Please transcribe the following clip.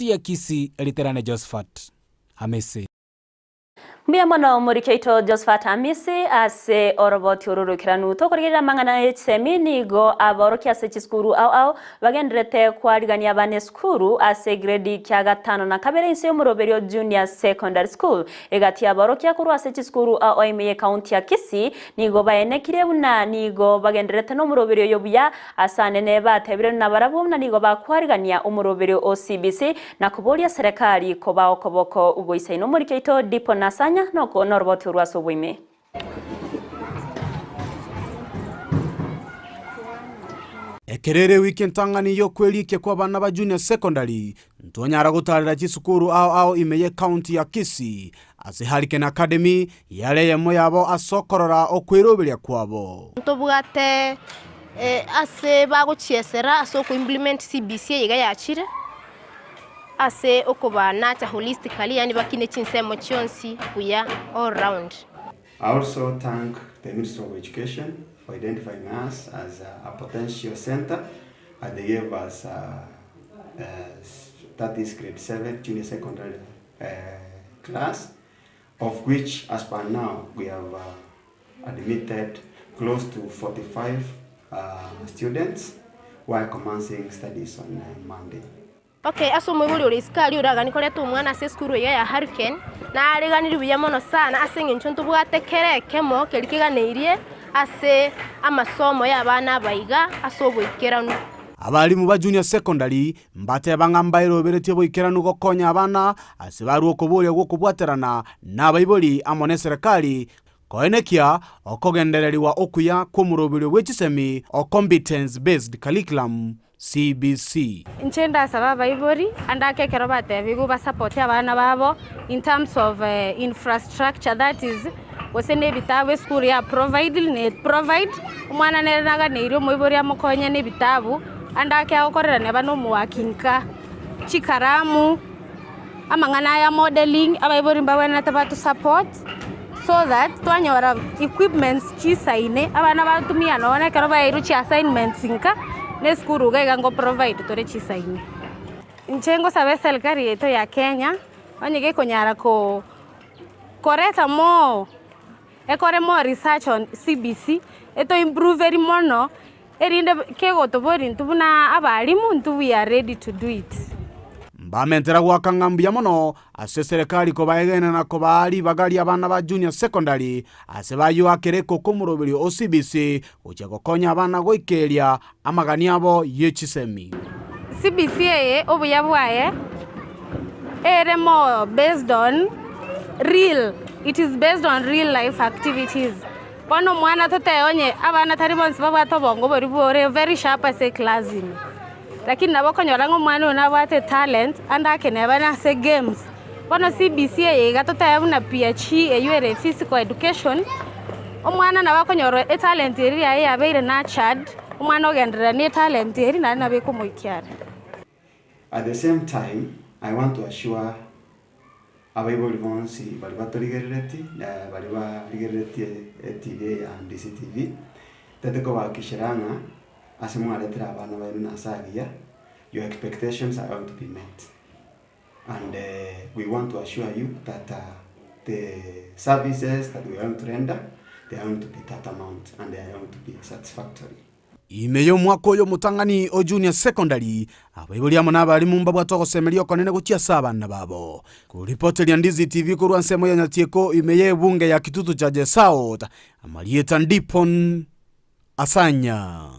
Ya Kisii riterane Josephat Hamisi. Mbuya mono omoriki oito Josephat Hamisi ase oroboti oru roikeranu. Tokorigereria amang'ana ye chisemi nigo aborokia ase chisukuru ao ao bagendererete kwarigania abana esukuru ase egredi kia gatano na kabere inse y'omoroberio Junior Secondary School. Egati y'aborokia korwa ase chisukuru ao ime y'ecounty ya Kisii nigo baenekirie buna nigo bagendererete nomoroberio oyo buya Ase anene batebire nabarabwo buna nigo bakwarigania omoroberio o CBC na koboria serekari kobaa okoboko goisaine omoriki oito Dipo Nasanya noroboti orwo ase oboime. Ekero ere ewiki entang'ani y'okwerikia kw'abana ba Junior Secondary, ntonyara gotarera chisukuru ao ao ime y'ecounty ya Kisii, ase Hurricane Academy yare eyemo yabo ase okorora okweroberia kwabo. Ntobwate ase bagochiesera ase oko implement CBC eye iga yachire, ase okoba nurture holistically yaani bakine chinsemo chionsi buya all round. I also thank the Ministry of Education for identifying us as a potential centre and they gave us that is grade 7 junior secondary class of which as per now we have admitted close to 45 students who are commencing studies on Monday. Okay, ase omoibori ore isiko aria oraganie koreta omwana ase esukuru eye ya Hurricane, nareganirie buya mono sana ase eng'encho ntobwate kera ekemo keria keganeirie ase amasomo y'abana aba iga ase oboikeranu. Abalimu ba Junior Secondary mbateba ng'a mbairoberetie oboikeranu gokonya abana ase barue okoboria gw'okobwaterana nabaibori amo neserekari koenekia okogendererigwa okuya kw'omoroberio bwe chisemi o Competence Based Curriculum, CBC. Inche ndasaba abaibori ande ake ekero batebigwe basapote abana babo in terms of infrastructure that is gose na ebitabu esukuru ya provide ne provide omwana nere naganeirie omoibori amokonye na ebitabu ande ake agokorera neba na omoaki nka chikaramu amang'ana aya modelling abaibori mbabwenerete bato support so that twanyora equipments chisaine abana batumia nonye na ekero baeirwe chi assignments nka na esukuru iga iga ngo provide tore chisaine. Inche ngosaba eserikari yaito ya Kenya onye gekonyara ko koreta more ekore more research on CBC eto improve eri mono Erinde kegotoboria intwe buna abalimu, intwe we are ready to do it. Mbamentera goaka ng'a mbuya mono ase eserekari kobaegena na kobaa ribaga ri'abana ba Junior Secondary ase bayoakera ekoko omoroberio o CBC gochia gokonya abana goikeria amagani abo ye chisemi. CBC eye obuya bwaye ere more based on real, it is based on real life activities. Bono omwana totebe onye abana tari bonsi babwate obongo boria bore very sharp ase eclass ime, lakini nabo okonyora ng'a omwana oyo nabwate etalent ande ake neba nase egames. Bono CBC eye iga totebe buna PHE eywo ere physical education, omwana nabo akonyora etalent eria yaye yabeire nurtured, omwana ogenderera na etalent eria naende nabo ekomoikia are. At the same time, I want to assure Abaibori bonsi baria batorigerereti na baria barigereretie etv eye ya Ndisi TV, ntete kobahakikishera ng'a ase mwaretire abana baino na ase agiya, your expectations are going to be met. And we want to assure you that the services that we are going to render, they are going to be tantamount and they are going to be satisfactory. Ime y'omwaka oyo omotang'ani o Junior Secondary, abaibori amo nabarimu mbabwate ogosemeria okonene gochia ase abana babo. Koripoteria Ndizi TV korwa ensemo ya Nyatieko ime y'ebunge ya Kitutu Chache South, amarieta Ndipon Asanya.